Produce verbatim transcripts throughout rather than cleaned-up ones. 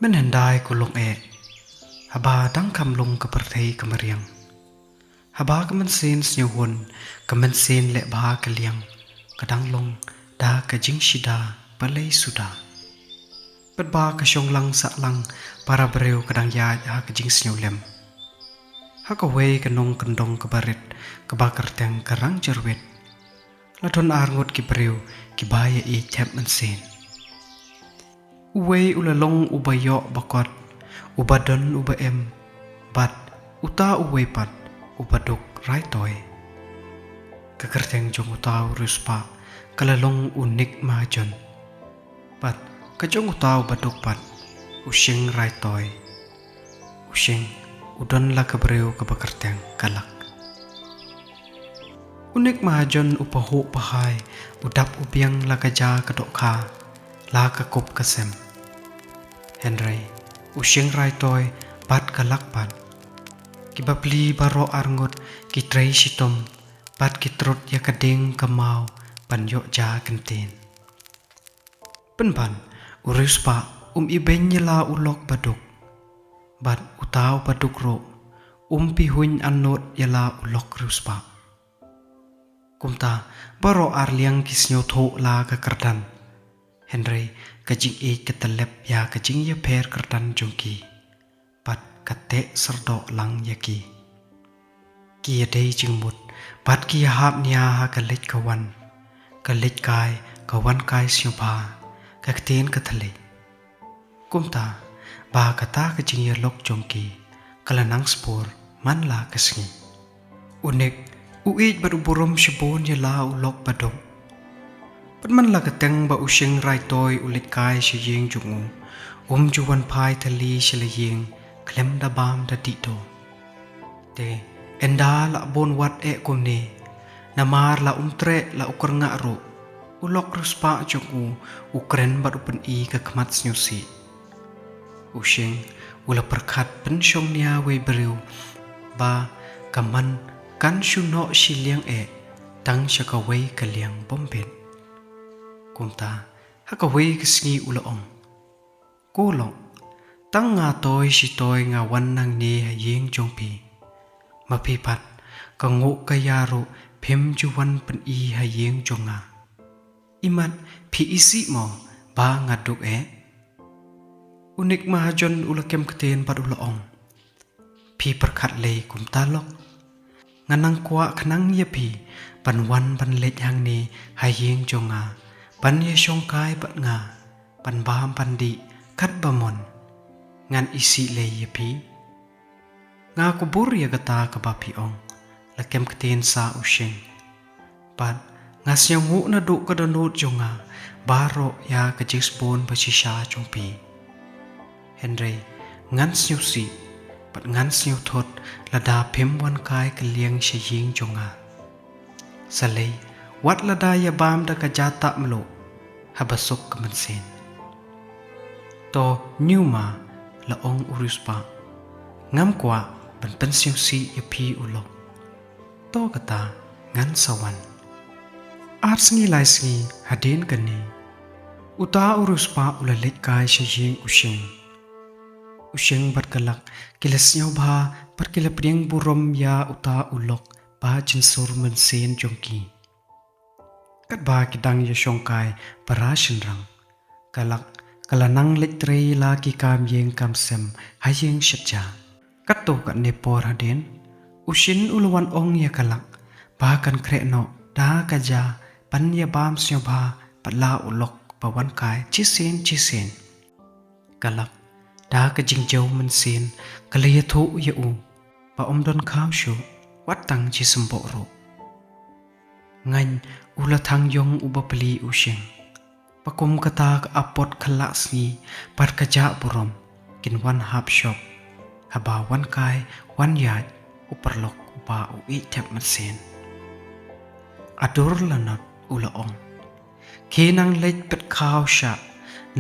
Mynhyndai ko long eh, haba dang kham long ka pyrthei ka mariang. Haba ka mynsiem sngewhun, ka mynsiem leh bha ka liang, ka dang long da ka jingshida balei suda. Bad ba ka shong lang sah lang, para briew ka dang ïaid ha ka jingsngewlem. Ha kawei ka nongkyndong kaba rit, kaba kyrteng ka Rang Jyrwit, la don ar ngut ki briew kiba ïa ïeit thep mynsiem. Uwei u la long uba ïoh ba kot, uba don uba em, bad uta uwei pat uba duk raitoi. Ka kyrteng jong uta u riewspah ka la long u Nik Mahajon. Bad ka jong uta uba duk pat u Shing Raitoi. U Shing u don la ka briew kaba kyrteng ka Lak. U Nik Mahajon u pahuh pahai, u dap u biang la ka ja ka dohkha, la ka kup ka sem. Hynrei u Shing Raitoi bad ka Lak pat, kiba pli baroh ar ngut ki trei shitom, bad ki trud ïa ka ding ka maw ban ïoh ja kyntien. Pynban, u riewspah um ibeiñ ïa la u lok ba duk. Bad uta uba duk ruh um pihuiñ anot ïa la u lok riewspah. Kumta, baroh ar liang ki sngewthuh la ka kyrdan. Hynrei ka jingïeit ka tyllep ïa ka jingïapher kyrdan jong ki. Bad ka teh syrdoh lang ïa ki. Ki ïadei jingmut, bad ki ïahap nia ha ka leit ka wan, ka leit kai, ka wan kai sngewbha, ka ktien ka thylliej. Kumta, ba kata ka jingïalok jong ki ka la nang spur man la ka sngi. U Nik u ïeit bad u burom shibun ïa la u lok ba duk. Bad man la ka teng ba u Shing Raitoi u leit kai sha ïing jong u, um ju wan phai thylli sha la ïing khlem da bam da dih duh. Te ynda la bun wat eh kumne, namar la um treh la u kyrngah ruh, u lok riewspah jong u u kren bad u pyni ka khmat sngewsih. U Shing u la pyrkhat pynshong nia wei briew ba ka man kan shu noh shiliang eh tang sha kawei ka liang bym bit. Kumta ha kawei ka sngi u la ong, ko lok, tang nga toi shi toi nga wan nangne ha ïing jong phi. Ma phi pat, ka nguh ka ïa ruh phim ju wan pyni ha ïing jong nga. Imat phi isih mo ba nga duk eh? U Nik Mahajon u la kem ktien bad u la ong, phi pyrkhat lei kumta lok? Nga nang kwah khnang ïa phi ban wan ban leit hangne ha ïing jong nga, ban ïa shongkai bad nga, ban bam ban dih katba mon. Ngan isih lei ïa phi? Nga kubur ïa kata kaba phi ong, la kem ktien sa u Shing. Bad nga sngewnguh naduh ka dohnud jong nga baroh ïa ka jingsbun ba shisha jong phi. Hynrei ngan sngewsih bad ngan sngewthut lada phim wan kai kylliang sha ïing jong nga. Sa lei, wat lada ïa bam da ka jatah mluh, haba suk ka mynsiem. To ñiuma, la ong u riewspah, ngam kwah ban pynsngewsih ïa phi u lok. To kata, ngan sa wan. Ar sngi lai sngi hadien kane, uta u riewspah u la leit kai sha ïing u Shing. U Shing bad ka Lak ki la sngewbha bad ki la pdiang burom ïa uta u lok ba jynsur mynsiem jong ki. Katba ki dang ïa shongkai para shynrang, ka Lak ka la nang leit trei la ki kam ïing kam sem ha ïing shet ja. Katto katne por hadien, u Shing u la wan ong ïa ka Lak ba kan khreh noh da ka ja ban ïa bam sngewbha bad la u lok ba wan kai shisien shisien. Ka Lak da ka jingjaw mynsiem ka la ïathuh ïa u ba um don khaw shuh, wat tang shi symboh ruh. Ngaiñ u la thang ïong u bapli u Shing, ba kum kata ka apot khlak sngi bad ka jah burom kin wan hap shop haba wan kai wan ïaid u paralok uba u ïeit thep mynsiem. A dur la not u la ong, khie nang leit peit khaw shah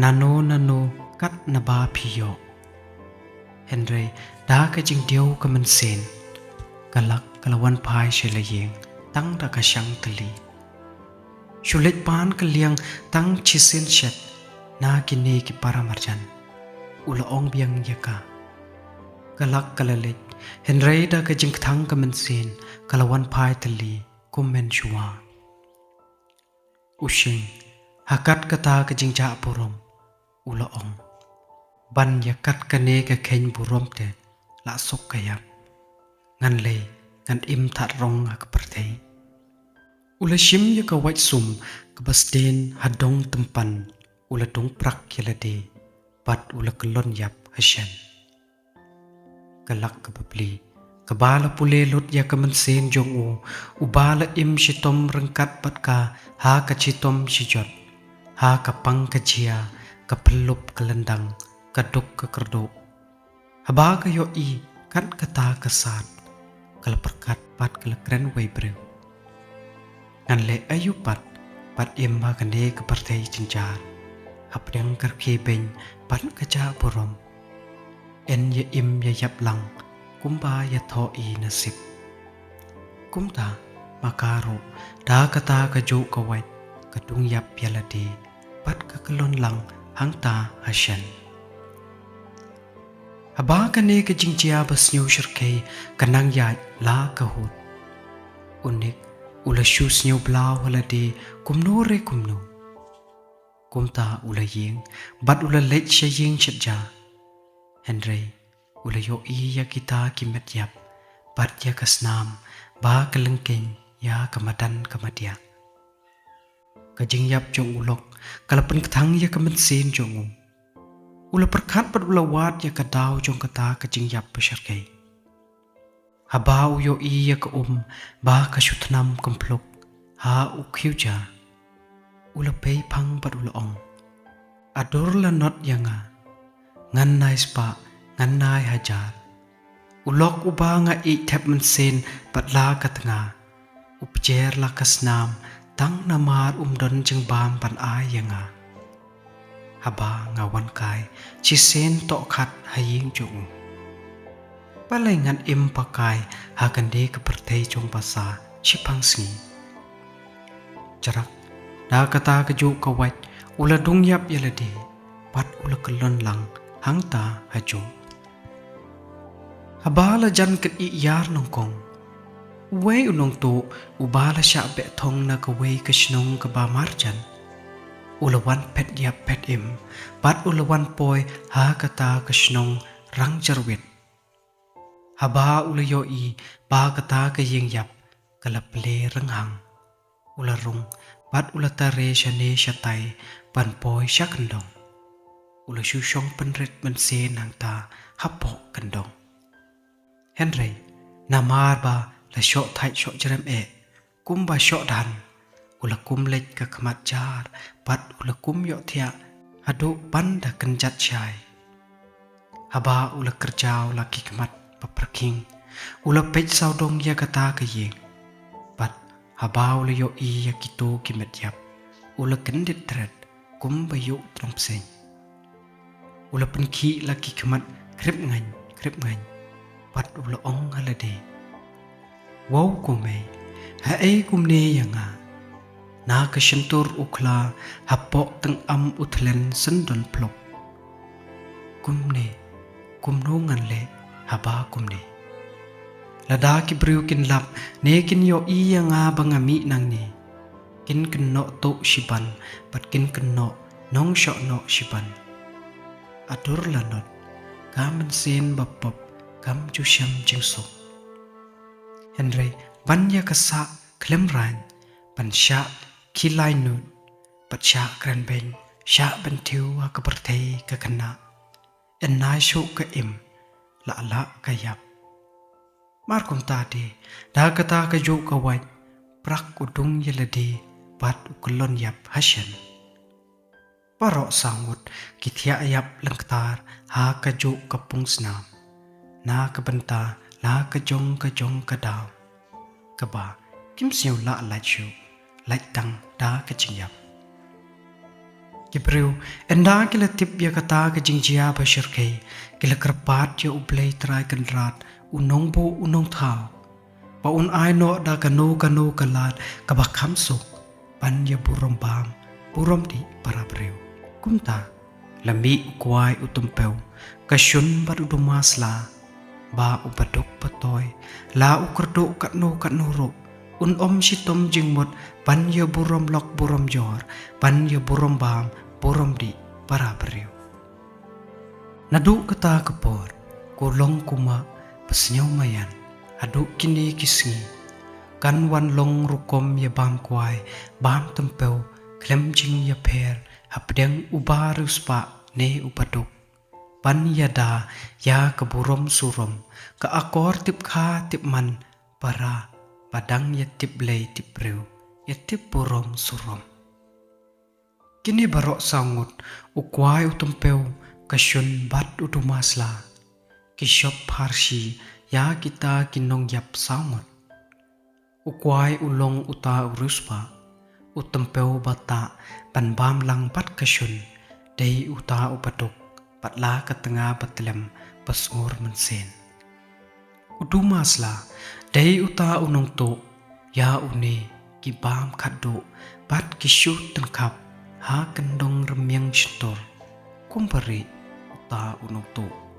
nano nano kat naba phi ïoh. Hynrei da ka jingdiaw ka mynsiem, ka Lak ka la wan phai sha la ïing tang da ka shang tylli. Shu leit pan kylliang tang shisien shet na kine ki para marjan. u la ong biang ïa ka. Ka lak ka la leit, hynrei da ka jingkthang ka mynsiem ka la wan phai tylli kum mynshuwa. U Shing, ha kat kata ka jingjah burom, u la ong. Ban ïa kat kane ka kheiñ burom te la suk ka ïap. Ngan lei, ngan im thad rong ha ka pyrthei. U la shim ïa ka wait sum kaba sdien ha dong tympan, u la dung prak ïa lade, bad u la kyllon ïap ha shen. Ka lak kaba pli, kaba la pule lut ïa ka mynsiem jong u, uba la im shitom ryngkat bad ka ha ka shitom shijot, ha ka pang ka jia, ka pyllup ka lyndang, ka duk ka kyrduh. Haba ka ïohi kat kata ka sad, ka la pyrkhat bad ka la kren wei briew. Ngan leh aïu pat, bad im ha kane ka pyrthei jynjar, hapdeng ka rkhie beiñ bad ka jah burom. Yn ïa im ïa ïap lang, kumba ïathoh i nasib. Kumta, ma ka ruh, da kata kajuh ka wait, ka dung ïap ïa lade, bad ka kyllon lang hangta ha shen. Haba kane ka jingjia ba sniew shyrkhei ka nang ïaid la ka hut, u Nik u la shu sniew blaw ha lade kumno re kumno. Kumta u la ïeng, bad u la leit sha ïing shet ja. Hynrei u la ïohi ïa kita ki met ïap, bad ïa ka snam ba ka lyngkeiñ ïa ka madan ka madiah. Ka jingïap jong u lok ka la pynkthang ïa ka mynsiem jong u. U la pyrkhat bad u la wad ïa ka daw jong kata ka jingïap ba shyrkhei. Haba u ïohi ïa ka um ba ka shu thnam kympluk ha u khiew ja, u la pei phang bad u la ong, "A dur la not ïa nga, ngan nai spah, ngan nai hajar. U lok uba nga ïeit thep mynsiem bad la ka tnga, u pjer la ka snam tang namar um don jingbam ban ai ïa nga. Haba nga wan kai, shisien tohkhat ha ïing jong u. Balei ngan im pakai ha kane ka pyrthei jong basa shipang sngi?" Jrap da kata kajuh ka wait, u la dung ïap ïa lade, bad u la kyllon lang hangta hajuh. Haba la jan kyndiah ïar nyngkong, uwei u nongtuh uba la shah beh thong na kawei ka shnong kaba marjan, u la wan phet ïap phet im, bad u la wan poi ha kata ka shnong rang jyrwit. Haba u la ïohi ba kata ka ïing ïap ka la plie rynghang, u la rung, bad u la tare shane shatai ban poi sha kyndong. U la shu shong pynrit mynsiem hangta hapoh kyndong. Hynrei namar ba la shoh thait shoh jrem eh, kumba shoh dhan, u la kum leit ka khmat jar, bad u la kum ïohthiah haduh ban da kynjat shai. Haba u la kyrjaw la ki khmat ba pyrkhing, u la peit sawdong ïa kata ka ïing. Bad haba u la ïohi ïa kito ki met ïap, u la kyndit tret kumba ïoh tnum bseiñ. U la pynkhih la ki khmat khrip ngaiñ khrip ngaiñ, bad u la ong ha lade, "Wow kumei, haei kumne ïa nga? Na ka shyntur u khla, hapoh tyngam u thlen syndon phlop. Kumne, kumno ngan leh haba kumne? Lada ki briew kin lap ne kin ïohi ïa nga ba nga mih nangne, kin kynnoh tuh shiban, bad kin kynnoh nongshoh noh shiban. A dur la not, ka mynsiem ba pop kam ju shem jingsuk. Hynrei ban ïa ka sah khlem raiñ, ban shah khilai nud, bad shah kren beiñ, shah bynthiew ha ka pyrthei ka khynnah. Yn nai shuh ka im, lah lah ka ïap." Mar kumta de, da kata kajuh ka wait, prak u dung ïa lade, bad u kyllon ïap ha shen. Baroh saw ngut ki thiah ïap lyngktar ha kajuh ka pung snam, na ka bynta la ka jong ka jong ka daw, kaba kim sngew lah lait shuh, lait tang da ka jingïap. Ki briew, ynda ki la tip ïa kata ka jingjia ba shyrkhei, ki la kyrpad ïa U Blei Trai Kynrad, U Nongbuh U Nongthaw, ba un ai noh da kano kano ka lad kaba kham suk ban ïa burom bam burom dih para briew. Kumta la mih u kwai u tympew, Ka shun bad u duma sla, ba u baduk ba toi, la u kyrduh katno katno ruh, un ym shitom jingmut ban ïa burom lok burom jor, ban ïa burom bam burom dih para briew. Naduh kata ka por, ko long ko ma ba sniew maïan, haduh kine ki sngi, kan wan long rukom ïa bam kwai, bam tympew, khlem jingïapher, hapdeng u ba riewspah ne u baduk. Ban ïada ïa ka burom surom, ka akor tip kha tip man, para, ba dang ïa tip Blei tip briew, ïa tip burom surom. Kine baroh saw ngut, u kwai u tympew, ka shun bad u duma sla, ki shop pharshi ïa kita ki nongïap saw ngut. U kwai u long uta u riewspah, u tympew ba tah ban bam lang bad ka shun, dei uta u baduk, bad la ka tnga ba tlem ba sngur mynsiem. U duma sla, dei uta u nongtuh, ïa une ki bam khatduh, bad ki shu tyngkhap ha kyndong rmiang shyntur, kum ba rieh uta u nongtuh.